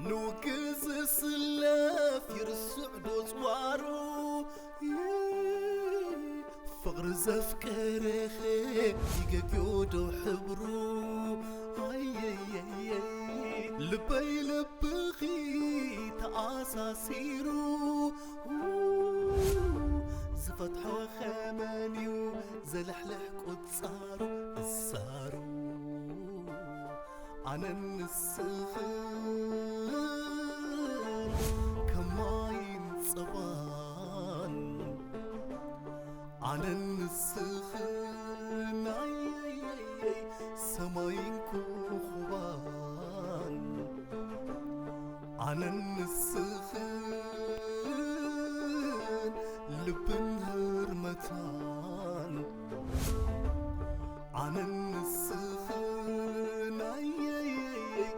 ንውግእ ዝስለፍ ይርስዕ ዶ ጽዋሩ? ፍቕሪ ዘፍቀረኸ ይገግዮ ዶ ሕብሩ? ኣየየየይ፣ ልበይ ልብኺ ተኣሳሲሩ፣ ዝፈትሖ ኸመንዩ ዘልሕልሕ ቁጻሩ እሳሩ። ኣነን ንስኽን ከም ማይን ጸባን፣ ኣነን ንስኽን ኣየየየይ ሰማይን ኮኾባን፣ ኣነን ንስኽን ልብን ህርመታን፣ ኣነን ንስኽን ኣየየየይ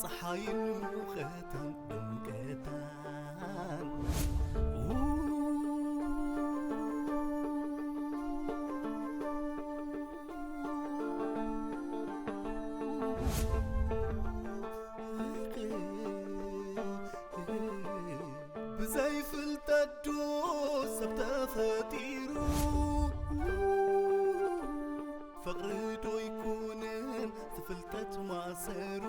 ጸሓይን ሙቐታን ድምቀታን። ብዘይ ፍልጠት ዶ ሰብ ተፈጢሩ? ፍቕሪ ዶ ይኮንን ትፍልጠት ማእሰሩ?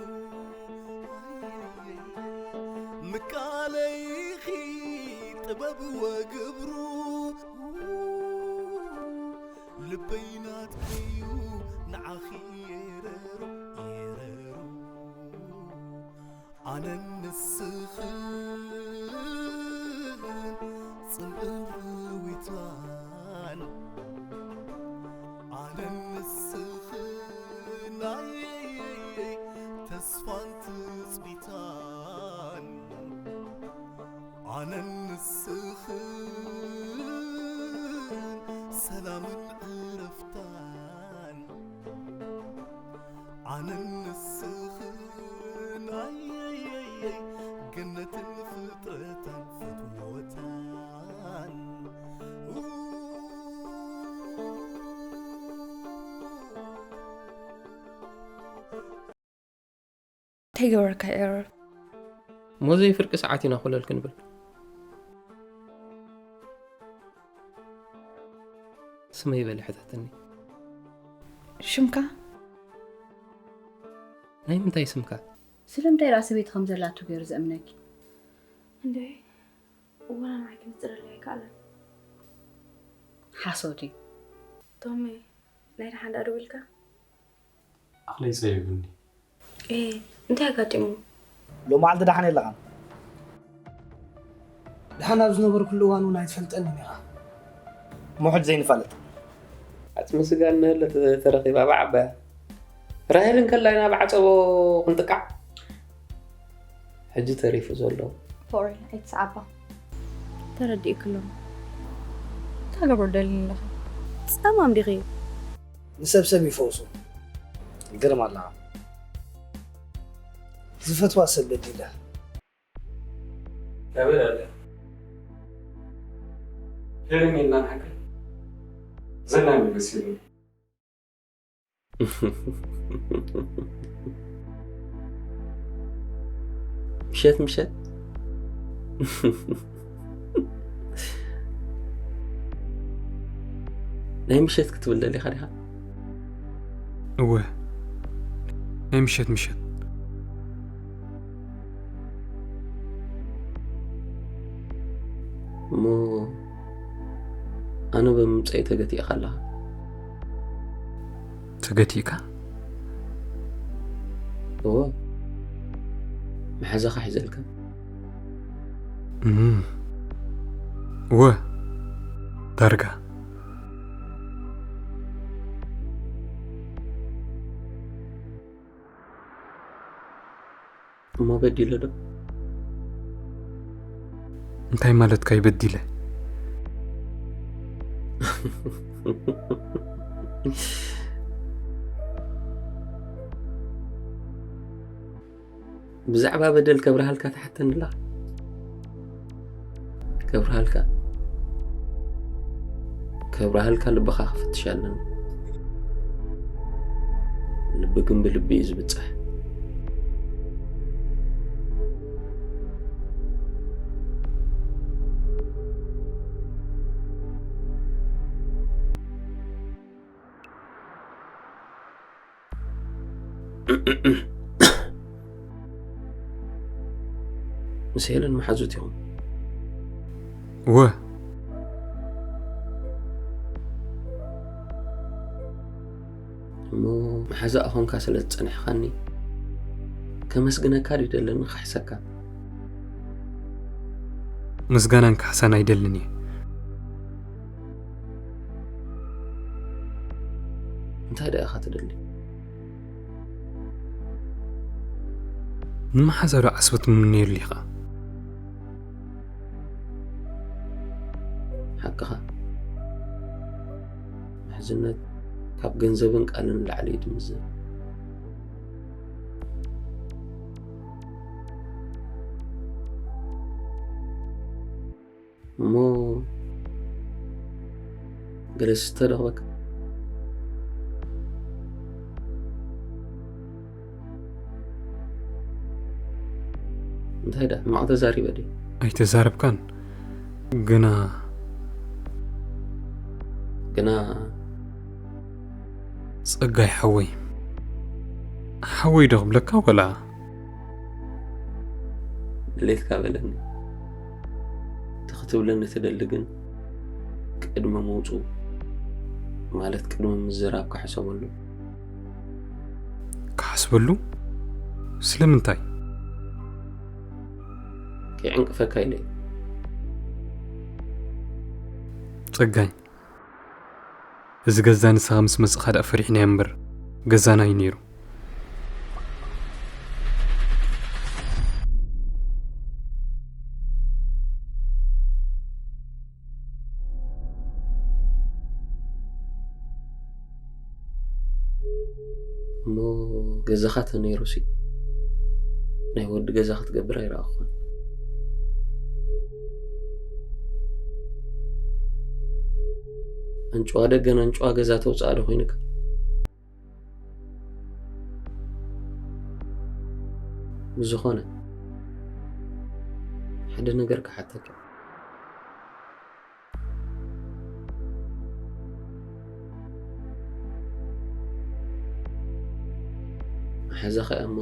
ምቃለይኺ ጥበብ ወግብሩ፣ ልበይ ናትኪዩ ንዓኺ የረሩ፣ የረሩ። ኣነን ንስኽን ጽምእን ርዊታን፣ ኣነን ንስኽን ኣየየየይ ተስፋን ትጽቢታን፣ ኣነን ንስኽን ሰላምን ዕረፍታን፣ ኣነን ንስኽን ኣየየየይ ገነትን ፍጥረታን ፍትወታን። እንታይ ገበርካ ኤረር? እሞ ዘይፍርቂ ሰዓት ኢና ኮለል ክንብል። ስመይ በሊ ሕተተኒ። ሽምካ? ናይ ምንታይ ስምካ? ስለምንታይ ደኣ ሰበይቲ ከም ዘላቶ ገይሩ ዘእምነኪ? እንዴ፣ እዋና ንዓይ ክንጽረለይ ኣይከኣለን። ሓሶት እዩ። ቶሚ፣ ናይ ደሓን ደኣ ደዊልካ? ኣኽለይ ጸቢቡኒ። ኤ፣ እንታይ ኣጋጢሙ? ሎማዓልቲ ደሓን የለኻን? ደሓን ኣብ ዝነበርኩሉ እዋን እውን ኣይትፈልጠንን ኢኻ። እሞ ሕጂ ዘይንፋለጥ? ዓጽሚ ስጋ እንሀለ ተ-፣ ተረኺባ ብዓባያ። ራሄል እንከላ ኢና ብዓጸቦ ክንጥቃዕ። ሕጂ ተሪፉ ዘሎ። ፖሪ፣ ኣይትስዓባ። ተረዲእክሎም። እንታይ ገብሮ ደልኒ ኣለኻ? ጸማም ዲኺ? ንሰብ ሰብ ይፈውሱ። ይገርም ኣለኻ። ዝፈትዋ ሰብ በዲለ። ኣበይ ኣለ? ሄርሜላን ሓቂ ዘናሚ መሲሉ። ምሸት ምሸት ናይ ምሸት ክትብል ደሊኻ ዲኻ? እወ፣ ናይ ምሸት ምሸት። እሞ ኣነ ብምምጸይ ተገቲእኻ ኣለኻ? ተገቲእካ? እወ፣ መሓዛኻ ሒዘልካ። እም፣ እወ፣ ዳርጋ። እሞ በዲለ ዶ? እንታይ ማለትካ እዩ በዲለ? ብዛዕባ በደል ከብርሃልካ ትሓተኒ ኣለኻ? ከብርሃልካ፣ ከብርሃልካ ልብኻ ክፍትሽ ኣለኒ። ልቢ ግን ብልቢ እዩ ዝብጻሕ። ምስ ሄለን መሓዙት ኢኹም? እወ። እሞ መሓዛኣ ኾንካ ስለ ዝጸንሕኻኒ ከመስግነካ ድደለኒ ክሕሰካ። ምስጋናን ካሕሳን ኣይደልን እየ። እንታይ ደኣ ኢኻ ትደሊ? ንመሓዛ ዶ ዓስቢ ትምነየሉ ኢኻ? ሓቅኻ። ምሕዝነት ካብ ገንዘብን ቃልን ላዕሊ እዩ ዝምዘን። እሞ ገለ ስተ ዶ ክበካ? እንታይ ደኣ ሕማቕ ተዛሪበ ድየ? ኣይተዛረብካን ግና። ግና ጸጋይ ሓወይ፣ ሓወይ ዶ ክብለካ ወላ? ድሌትካ በለኒ። እቲ ክትብለኒ ትደሊ ግን ቅድሚ ምውጽኡ፣ ማለት ቅድሚ ምዝራብካ ሕሰበሉ። ክሓስበሉ? ስለምንታይ? ከይዕንቅፈካ ኢለ እየ። ጸጋይ፣ እዚ ገዛ ንስኻ ምስ መጽእኻ ደኣ ፈሪሕናዮ እምበር ገዛና እዩ ነይሩ። እሞ ገዛኻ ተነይሩሲ ናይ ወዲ ገዛ ክትገብር ኣይረኣኹን። ኣንጭዋ ደገን ኣንጭዋ ገዛ ተውፅኣ ዶ ኮይኑካ? ብዝኾነ ሓደ ነገር ክሓተካ። መሓዛኻ እያ እሞ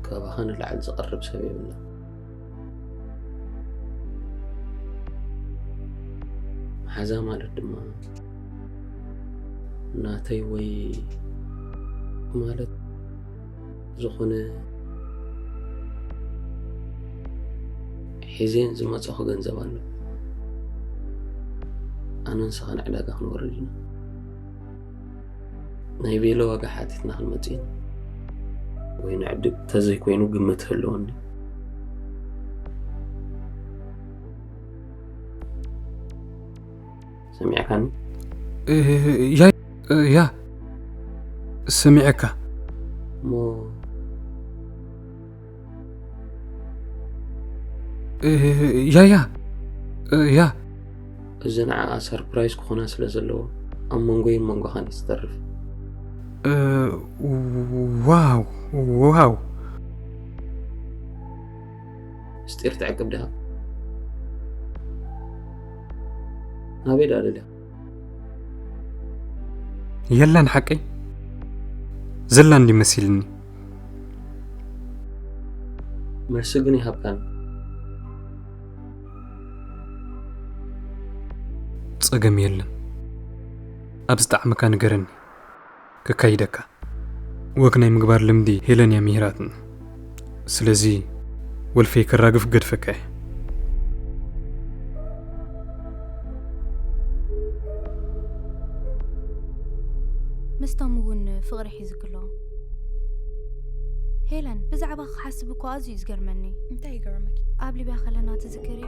ካባኻ ንላዕሊ ዝቐርብ ሰብ የብላ። መሓዛ ማለት ድማ ናተይ ወይ ማለት ዝኾነ ሒዜን ዝመፀኹ ገንዘብ ኣሎ። ኣነ ንስኻ ንዕዳጋ ክንወርድ ኢና። ናይ ቤሎ ዋጋ ሓቲትና ክንመጽእ ኢና። ወይ ንዕድግ ተዘይኮይኑ ግምት ህልወኒ። ሰሚዕካኒ? ያ ያ ሰሚዐካ። እሞ ያ ያ ያ እዚ ንዓኣ ሰርፕራይዝ ክኾና ስለ ዘለዎ ኣብ መንጎይን መንጎኻን እዩ ዝተርፍ። ዋው ዋው ምስጢር ትዕቅብ ድኻ? ናበይ ደኣ ደሊኻ? የላን ሓቀይ ዘላ እንዲ መሲልኒ። መልሲ ግን ይሃብካኒ። ጸገም የለን። ኣብ ዝጠዓመካ ንገረኒ፣ ከካይደካ። ወክ ናይ ምግባር ልምዲ ሄለን እያ ምሂራትኒ። ስለዚ ወልፈይ ከራግፍ ገድፈካ እየ። ምስቶም እውን ፍቕሪ ሒዙ ክሎ። ሄለን፣ ብዛዕባ ክሓስብ እኮ ኣዝዩ እዩ ዝገርመኒ። እንታይ ይገርመኪ? ኣብ ሊብያ ከለና ትዝክሪ?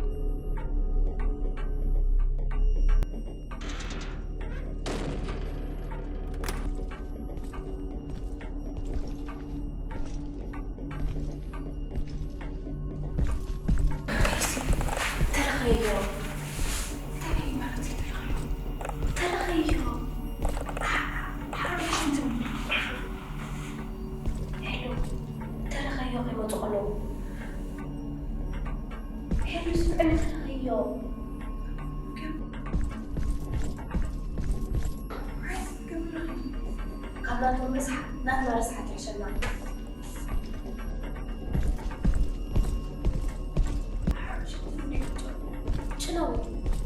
ተለኸዮ። ተለኸዮ። ሄሎ፣ ተለኸዮ ከይመጹ ከለዉ። ሄሎ፣ ስምዕኒ ተለኸዮ። ናቶም ርስሓት ናትና ርስሓት ይሕሸና። ጭነው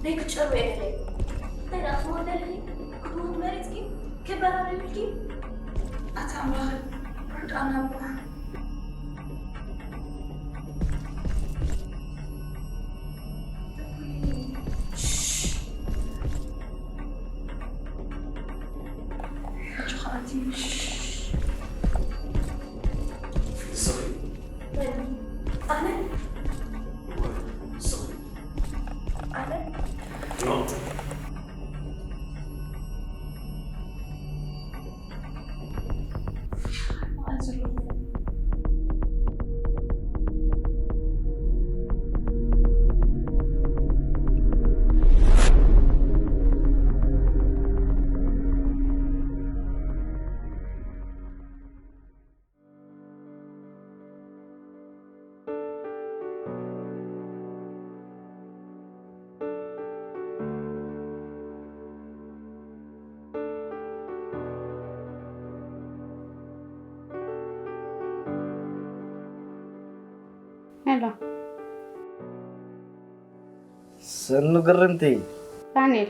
ደይ ክትጨርቡ የደለይ። እንታይ ደኣ ክትሞት ደሊኺ? ክትሞት መሪጽኪ? ክበራር ይብልኪ? ኣታ ኣምላኸ ርድኣና እባ። ሄሎ። ሰኑ ግርምቲ። ፋኒል፣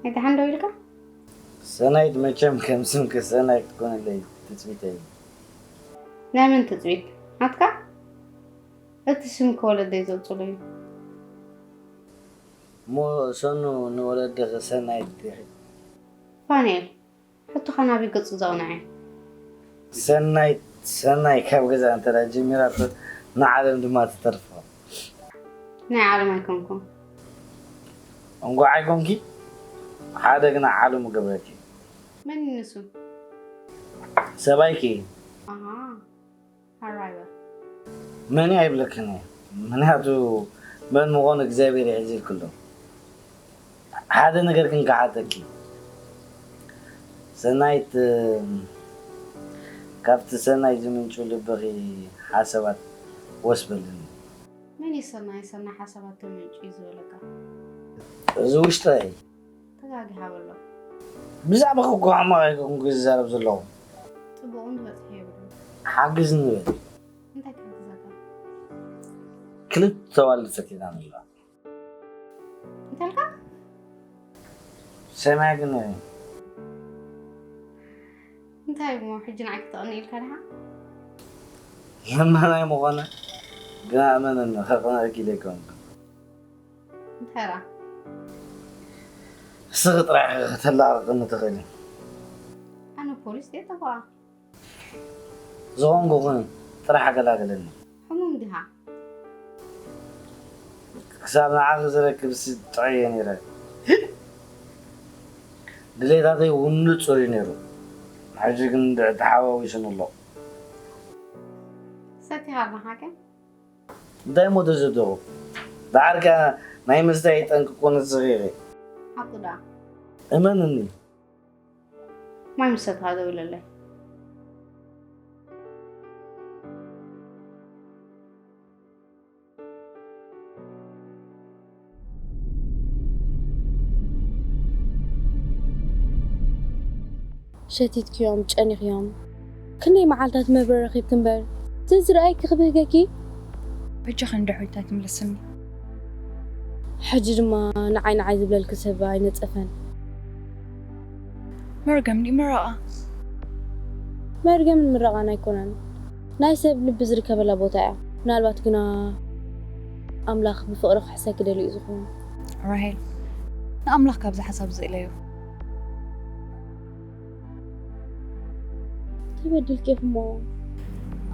ኣይተሓንዶ ኢልካ? ሰናይት መቸም ከም ስምኪ ሰናይት ክትኮነለይ ትጽቢተይ። ናይ መን ትጽቢት? ናትካ? እቲ ስም ከወለደይ ዘውጽሉ እዩ። እሞ ሰኑ ንወለድኺ ሰናይት ዲኺ? ፋኒኤል፣ ሕቶኻ ናበይ ገጹ ዘቕንዐ? ሰናይት፣ ሰናይ ካብ ገዛ እንተ ደኣ ጀሚራቶ ንዓለም ድማ ትተርፎ። ናይ ዓለም ኣይኮንኩን። እንቋዕ ኣይኮንኪ፣ ሓደ ግና ዓለም እገብረኪ። መን እዩ ንሱ? ሰብኣይኪ። ኣሃ፣ ኣራይ በል። መን እዩ ኣይብለክን እየ። ምኽንያቱ መን ምዃኑ እግዚኣብሔር ይሕዝልኪ ኣሎ። ሓደ ነገር ግን ክሓተኪ። ሰናይት፣ ካብቲ ሰናይ ዝምንጩ ልብኺ ሓሳባት ወስ በልኒ። መን እዩ ሰናይ፣ ሰናይ ሓሳባት ተመንጭዩ ዝበለካ? እዚ ውሽጠይ። ተጋጊኻ በሎ። ብዛዕባኺ እኮ ሕማቕ ኣይኮንኩ ዝዛረብ ዘለኹ። ጽቡቕ እውን ዝበጽሐ የብሉን። ሓግዝኒ በል። እንታይ ክሕግዘካ? ክልተ ኣዋልድ ፈቲና ንብላ። እንታይ ኢልካ? ሰማይ ግን እንታይ እሞ ሕጂ ንዓይ ክተቕኒ ኢልካ ድኻ? ለማናይ ምኾነ ግና እመነኒ፣ ከቕንዐኪ ኢለ ኣይኮንኩን። እንታይ ደኣ? ንስኺ ጥራሕ ከተላቕቕኒ ትኽእሊ። ኣነ ፖሊስ ድየ ጠበቓ? ዝኾንኩ ኩኒ፣ ጥራሕ ኣገላግለኒ። ሕሙም ዲኻ? ክሳብ ንዓኺ ዝረክብሲ ጥዑይ እየ ነይረ። ድሌታተይ እውን ንጹር እዩ ነይሩ። ሕጂ ግን እንድዒ ተሓዋዊሱኒ ኣሎ። ሰቲኻ ኣለኻ ከ? እንታይ እሞ ተዘደኹ? ደሓር ከኣ ናይ መስተ ኣይጠንቅቆ ንስኺ ኢኺ። ሓቁ ደኣ። እመንኒ። ማይ ምስ ሰተኻ ደውለለይ። ሸቲትክዮም፣ ጨኒኽዮም። ክንደይ መዓልታት መብረ ረኺብኪ እምበር፣ ዘዝረኣይኪ ክብህገኪ። በጃኺ ንድሕሪት ኣይትምለስኒ። ሕጂ ድማ ንዓይ ንዓይ ዝብለልኪ ሰብ ኣይነጸፈን። መርገም ድዩ ምረቓ? መርገምን ምረቓን ኣይኮነን። ናይ ሰብ ልቢ ዝርከበላ ቦታ እያ። ምናልባት ግና ኣምላኽ ብፍቕሪ ክሕሰኪ ደልዩ እዩ ዝኸውን። ራሄል፣ ንኣምላኽ ካብዚ ሓሳብ ዝእለዮ። እንታይ በዲልኪ ኢኺ እሞ?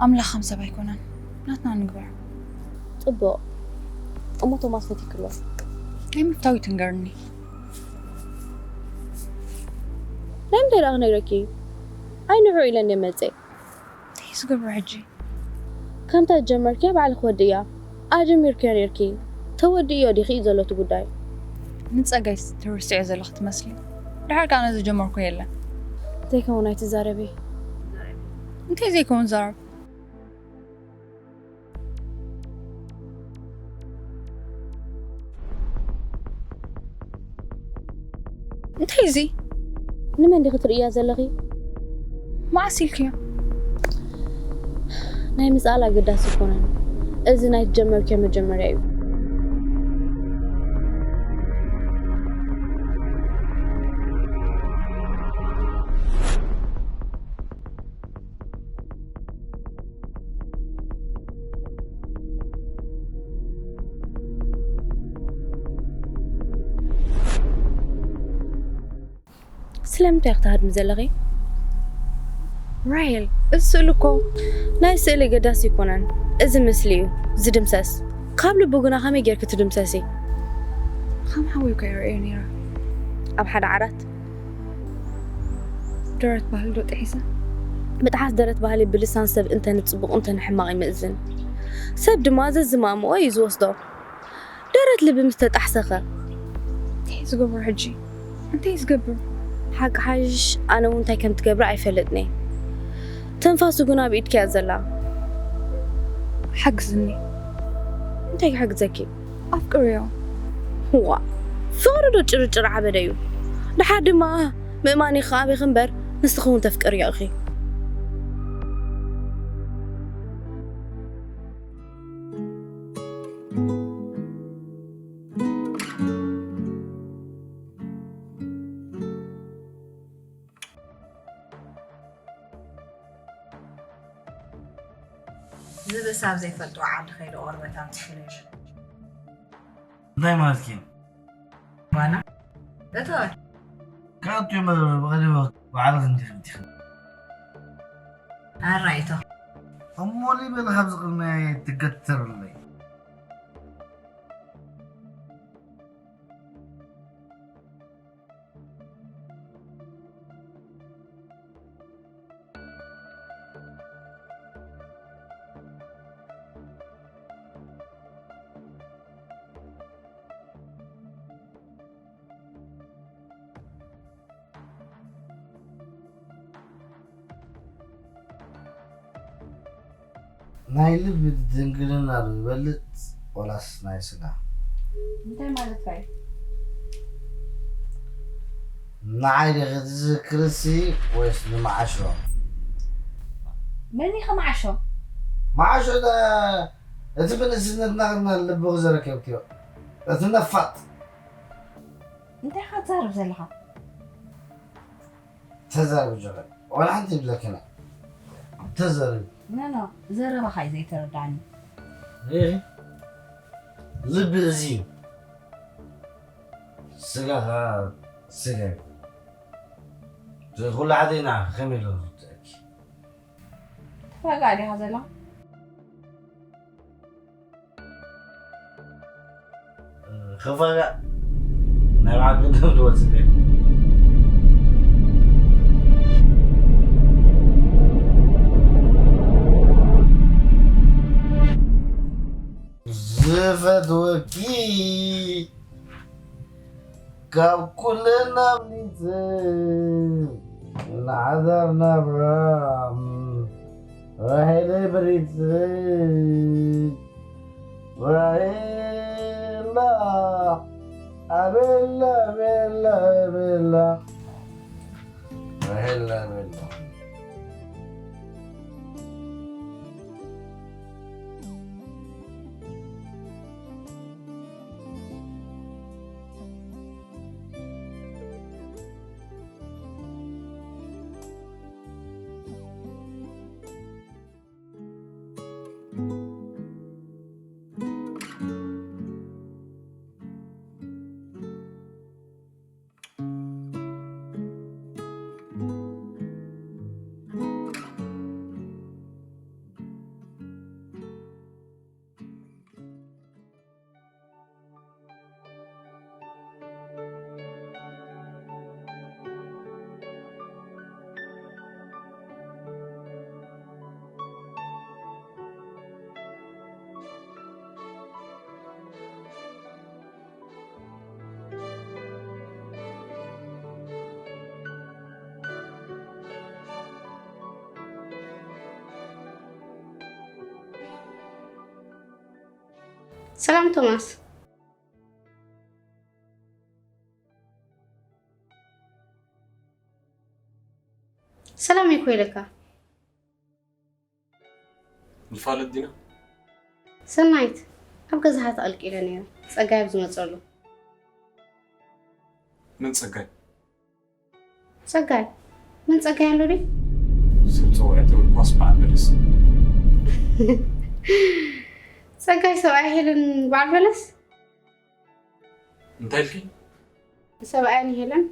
ኣምላኽ ከም ሰብ ኣይኮነን። ናትና ንግበር። ጽቡቕ። እሞ ቶማስ ፈቲክሎ? ናይ ምፍታው እዩ ትንገርኒ። ናይ ምንታይ ደኣ ክነግረኪ? ኣይ ንዑ ኢለ እንደ መጸ። እንታይ እዩ ዝገብሮ ሕጂ? ከምታ ዝጀመርክያ ባዕልኺ ወድእያ። ኣጀሚርክዮ ነይርኪ። ተወድእዮ ዲኺ እዩ ዘሎ እቲ ጉዳይ። ንጸጋይ ትርስዕዮ ዘለኺ ትመስሊ። ድሓር ከኣ ነዚ ዝጀመርኩ የለን። ዘይከውን ኣይትዛረቢ። እንታይ ዘይከውን ዛረብ? እንታይ እዚ? ንመን ዲኺ ትርእያ ዘለኺ? መዓስ ኢልክዮ? ናይ ምጽኣል ኣገዳሲ ኣይኮነን። እዚ ናይ ትጀመርክዮ መጀመርያ እዩ። ስለምንታይ ኢኺ ትሃድሚ ዘለኺ? ራሄል፣ እዚ ስእሊ እኮ ናይ ስእሊ ገዳሲ ኣይኮነን። እዚ ምስሊ እዩ ዝድምሰስ። ካብ ልቡ ግና ከመይ ጌርኪ ትድምሰሲ? ከም ሓወይ እኮ ይርእዮ ነይረ። ኣብ ሓደ ዓራት ደረት ባህሊ ዶ ጥሒሰ? ምጥሓስ ደረት ባህሊ ብልሳን ሰብ እንተ ንጽቡቕ እንተ ንሕማቕ ይምእዝን። ሰብ ድማ ዘዝማምኦ እዩ ዝወስዶ። ደረት ልቢ ምስ ተጣሕሰኸ? እንታይ ዝገብሮ ሕጂ? እንታይ ዝገብር? ሓቂ ሓይሽ ኣነ እውን እንታይ ከም ትገብሪ ኣይፈልጥን እየ። ትንፋሱ ግና ኣብ ኢድኪ እያ ዘላ። ሓግዝኒ። እንታይ ክሕግዘኪ? ኣፍቅርዮ። ዋ፣ ፍቕሪ ዶ ጭርጭር ዓበደ እዩ? ደሓር ድማ ምእማን ኢኺ ኣቢኺ እምበር ንስኺ እውን ተፍቅርዮ ኢኺ። ዝብእስ ኣብ ዘይፈልጥዎ ዓዲ ከይደ ቆርበት ኣምፂእለይ። እንታይ ማለትኪ? ዋና እቶ ካብቲ መርበብ ብቐደም ወቅቲ ባዕልኺ እንዲኺ እንዲኺ ኣራይቶ እሞ ሊበል ካብዚ ቅድሚያ ትገተርለይ። ናይ ልቢ ድንግልና ዶ ይበልጽ ወላስ ናይ ስጋ? እንታይ ማለትካ እዩ? ንዓይ ዲኺ ትዝክርሲ ወይስ ንመዓሾ? መን ኢኻ መዓሾ? መዓሾ ዳ እቲ ብንእስነትና ኸና ልብኺ ዘረከብክዮ እቲ ነፋጥ። እንታይ ኢኻ ትዛረብ ዘለኻ? ተዛረቢ ጆከር፣ ዋላ ሓንቲ ይብለክና። ተዛረቢ። ኖ፣ ኖ፣ ዘረባኻ እዩ ዘይተረዳኒ። እ፣ ልቢ እዚ እዩ። ስጋ ኸዓ ስጋ እዩ። እዚ ኩሉ ሓደ ኢና ከመይ ኢሉ ዝርድኣኪ? ተረጋእ ዲኻ ዘለኻ? ክፋላ ናይ በዓል ቅድም ትወፅእ እያ። ዝፈትወኪ ካብ ኩለን ኣብሊፅ ንሓዳር ናብራ ራሄለይ በሪፅ ራሄላ ኣቤላ ኣቤላ ኣቤላ ራሄላ ኣቤላ። ሰላም ቶማስ። ሰላም እኮ ኢለካ። ንፋለጥ ዲና? ሰናይት፣ ኣብ ገዛኻ ተቐልቂለ ነይረ። ጸጋይ ኣብ ዝመጸሉ። መን ጸጋይ? ጸጋይ? መን ጸጋይ ኣሎ ድዩ? ሰብ ጸውዐ ተብል ኳስ በዓል በለስ። ጸጋይ ሰብኣይ ሄለን በዓል በለስ? እንታይ ኢልኪ? ሰብኣያ ንሄለን?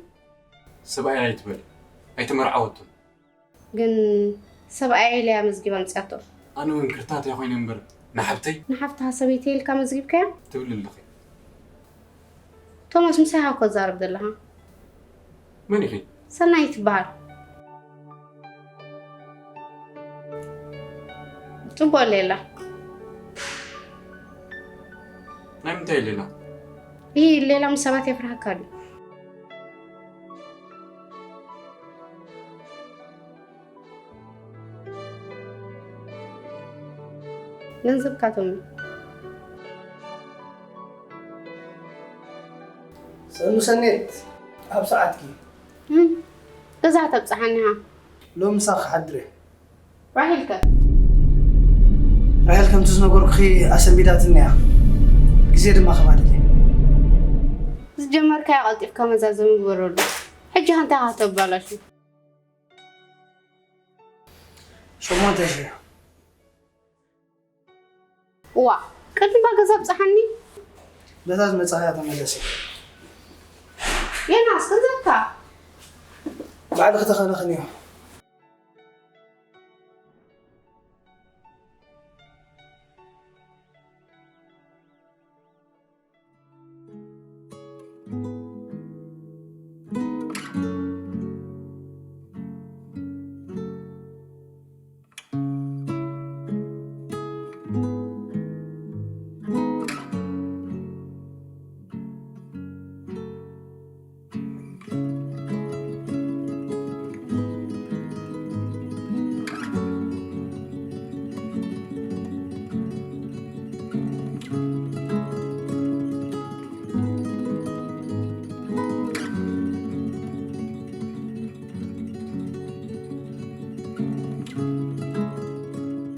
ሰብኣያ ኣይትበሊ። ኣይተመርዓወቱን። ግን ሰብኣያ ኢለያ መዝጊባ ኣምጽኣቶ። ኣነ እውን ክርታተያ ኮይነ እምበር ንሓብተይ? ንሓፍትኻ ሰበይቲ ኢልካ መዝጊብካያ? ትብሊ ኣለኺ። ቶማስ፣ ምሳይ ሃኮ ትዛረብ ዘለኻ? መን ኢኺ? ሰናይት ትበሃል። ጽቡቕ ሌላ። ናይ ምንታይ ሌላ? ይህ ሌላ ምስ ሰባት የፍርሃካ ድዩ? ገንዘብካ ቶሚ። ሰኑ ሰኔት፣ ኣብ ሰዓትኪ። እም፣ ገዛ ተብጽሓኒኻ። ሎሚ ምሳኺ ክሓድር እየ። ራሄልከ? ራሄል ከምቲ ዝነገርኩኺ ኣሰንቢዳትኒ እያ። ግዜ ድማ ከባድል እየ። ዝጀመርካዮ ቀልጢፍካ መዛዘሚ ግበረሉ። ሕጂ ከ እንታይ ኢኻ ተባላሹ? ሸሞንተ ሽሕ። እዋ፣ ቅድም እባ ገዛ ብጽሓኒ። በታ ዝመጻእካያ ተመለሲ። ዮናስ፣ ገንዘብካ። ባዕልኺ ተኸናኽንዮ።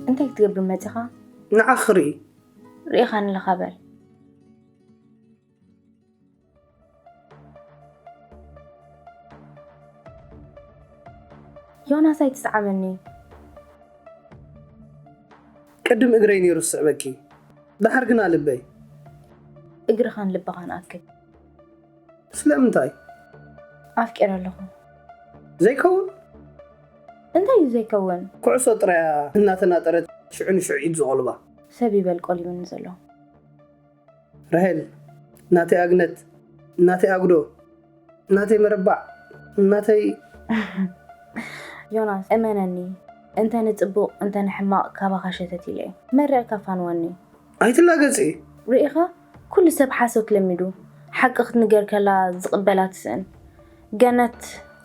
እንታይ ክትገብር መጺኻ? ንዓኺ ክርኢ። ርኢኻኒ ኣለኻ በል። ዮናስ ኣይትስዓበኒ። ቅድም እግረይ ነይሩ ዝስዕበኪ፣ ደሓር ግና ልበይ። እግርኻን ልብኻን ኣክል። ስለምንታይ? ኣፍቂረ ኣለኹ። ዘይከውን? እንታይ እዩ ዘይከውን? ኩዕሶ ጥራያ እናተናጠረት ሽዑ ንሽዑ ኢድ ዝቖልባ። ሰብ ይበል ቆሊቡኒ ዘሎ። ራሄል፣ ናተይ ኣግነት፣ ናተይ ኣጉዶ፣ ናተይ መረባዕ፣ ናተይ ዮናስ፣ እመነኒ፣ እንተ ንጽቡቕ እንተ ንሕማቕ ካባኻ ሸተት ኢለ እየ። መሪቕካ ፋንወኒ። ኣይትላገጺ። ርኢኻ፣ ኩሉ ሰብ ሓሶት ለሚዱ። ሓቂ ክትንገር ከላ ዝቕበላ ትስእን። ገነት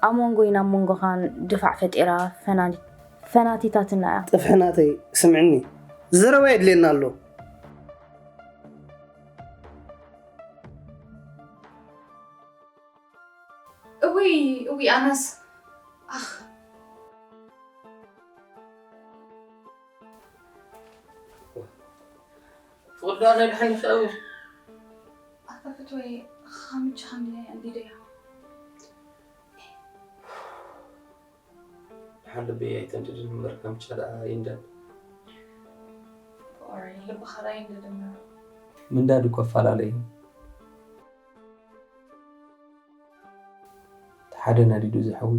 ኣብ መንጎይን ኣብ መንጎኻን ድፋዕ ፈጢራ ፈናኒ-፣ ፈናቲታትና እያ። ጥፍሒ ናተይ፣ ስምዕኒ። ዘረባ የድልየና ኣሎ። እውይ፣ እውይ፣ ኣነስ፣ ኣኽ። ፍቕዶ ኣነ ድሓን ይኸው። ኣታ ፍትወይ፣ ኻምቻ ኻምቻ እንዲደያ። ድሓን ልበይ ኣይተንድድን እምበር፣ ካምቻ ደኣ ይንደድ። ኦይ፣ ልብኻ ደኣ ይንደድ እምበር። ምንዳድ እኮ ኣፈላለዩ። እቲ ሓደ ነዲዱ ዘሕዊ፣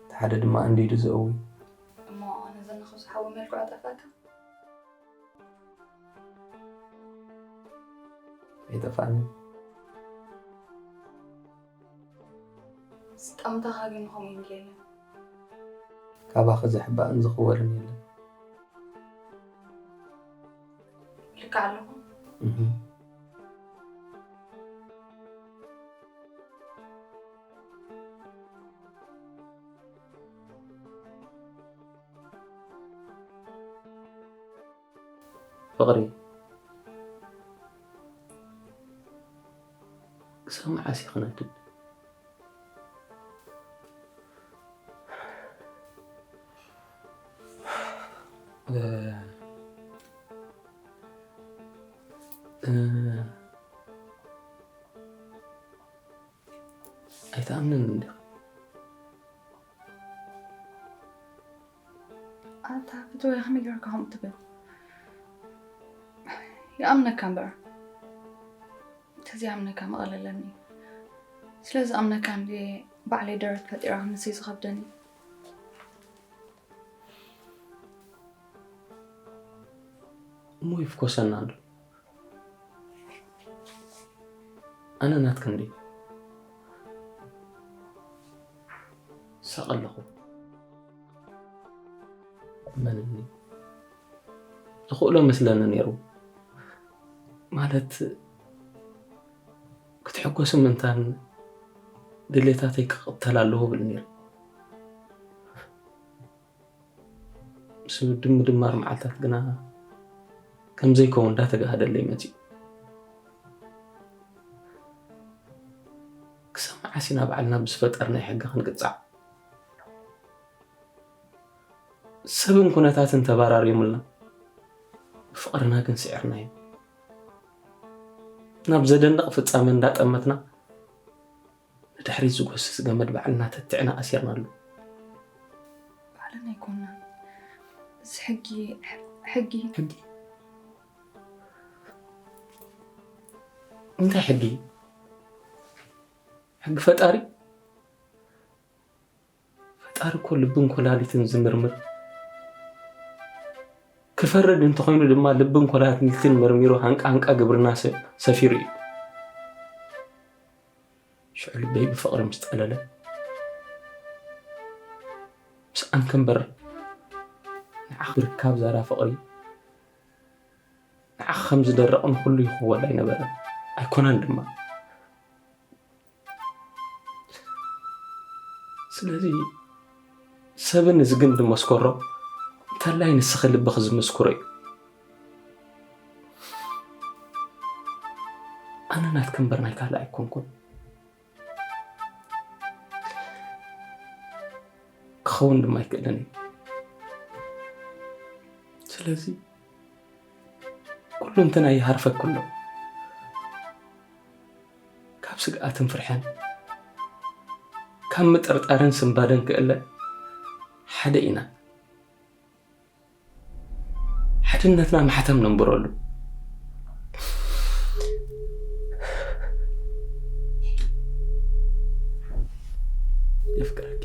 እቲ ሓደ ድማ ኣንዲዱ ዘእዊ። እሞ ነዘን ንኽብዚ ሓዊ መልክዑ ጠፍኣካ? ኣይጠፍኣንን። ስጣምታኻ ግን ከምኡ ኢሉ የለን። ካባኺ ዝሕባእን ዝኽወልን የለን። ልክዕ ኣለኹ። እህ። ፍቕሪ፣ ክሳብ መዓስ እዩ ክነድድ? እ፣ እ፣ ኣይትኣምንን እንዲኻ። ኣታ ፍትወይ ከመይ ጌርካ ከምኡ ትብል? ይኣምነካ እምበር እንተዘይኣምነካ ምቐለለኒ። ስለ ዝኣምነካ እንድየ ባዕለይ ደረት ፈጢረ ክምስይ ዝኸብደኒ። እሞ ይፍኮሰና ኣሎ። ኣነ ናትክን ድየ? ሳቕ ኣለኹ። እመንኒ፣ ዝኽእሎ መስለኒ ነይሩ። ማለት፣ ክትሕጎስ ምእንታን ድሌታተይ ክቕተል ኣለዎ ብል ነይሩ። ምስ ምድምድማር መዓልታት ግና ከም ዘይከውን እንዳተጋህደለይ መጺኡ። ክሳብ መዓስ ኢና ባዕልና ብዝፈጠርናዮ ሕጊ ክንቅጻዕ? ሰብን ኩነታትን ተባራርዮምልና፣ ብፍቕርና ግን ስዒርናዮ። ናብ ዘደንቕ ፍጻመ እንዳጠመትና፣ ንድሕሪት ዝጎስስ ገመድ ባዕልና ተትዕና ኣሲርናሉ። ባዕልና ኣይኮናን። እዚ ሕጊ፣ ሕጊ። ሕጊ? እንታይ ሕጊ? ሕጊ ፈጣሪ? ፈጣሪ እኮ ልብን ኮላሊትን ዝምርምር፣ ክፈርድ እንተኾይኑ ድማ ልብን ኮላሊትን መርሚሩ ሃንቃ ሃንቃ ግብርና ሰ-፣ ሰፊሩ እዩ። ሽዑ ልበይ ብፍቕሪ ምስ ጠለለ፣ ምስኣን ከንበር ንዓኽ ብርካብ ዛራ ፍቕሪ፣ ንዓኽ ከም ዝደረቕ ንኹሉ ይኽወል ኣይነበረን፣ ኣይኮነን ድማ። ስለዚ ሰብን እዚ ግን ዝመስከሮ እንተላይ ንስኺ ልብኺ ዝምስክሮ እዩ። ኣነ ናትኪ እምበር ናይ ካልእ ኣይኮንኩን። ክኸውን ድማ ኣይክእልን እዩ። ስለዚ ኩሉ እንተና ይሃርፈኩ ኣሎ። ካብ ስግኣትን ፍርሕን፣ ካብ ምጥርጣርን ስንባደን ክእለ ሓደ ኢና። ሓድነትና ማሕተም ነንብረሉ። የፍቅረኪ፣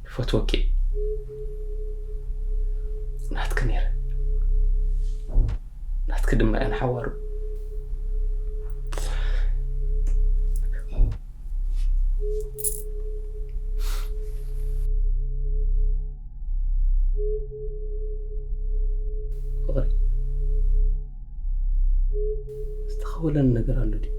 ይፈትወኪ። ናትኪ ነይረ፣ ናትኪ ድማ እየ ንሓዋሩ። ፍቕሪ፣ ዝተኸወለኒ ነገር ኣሎ ድዩ?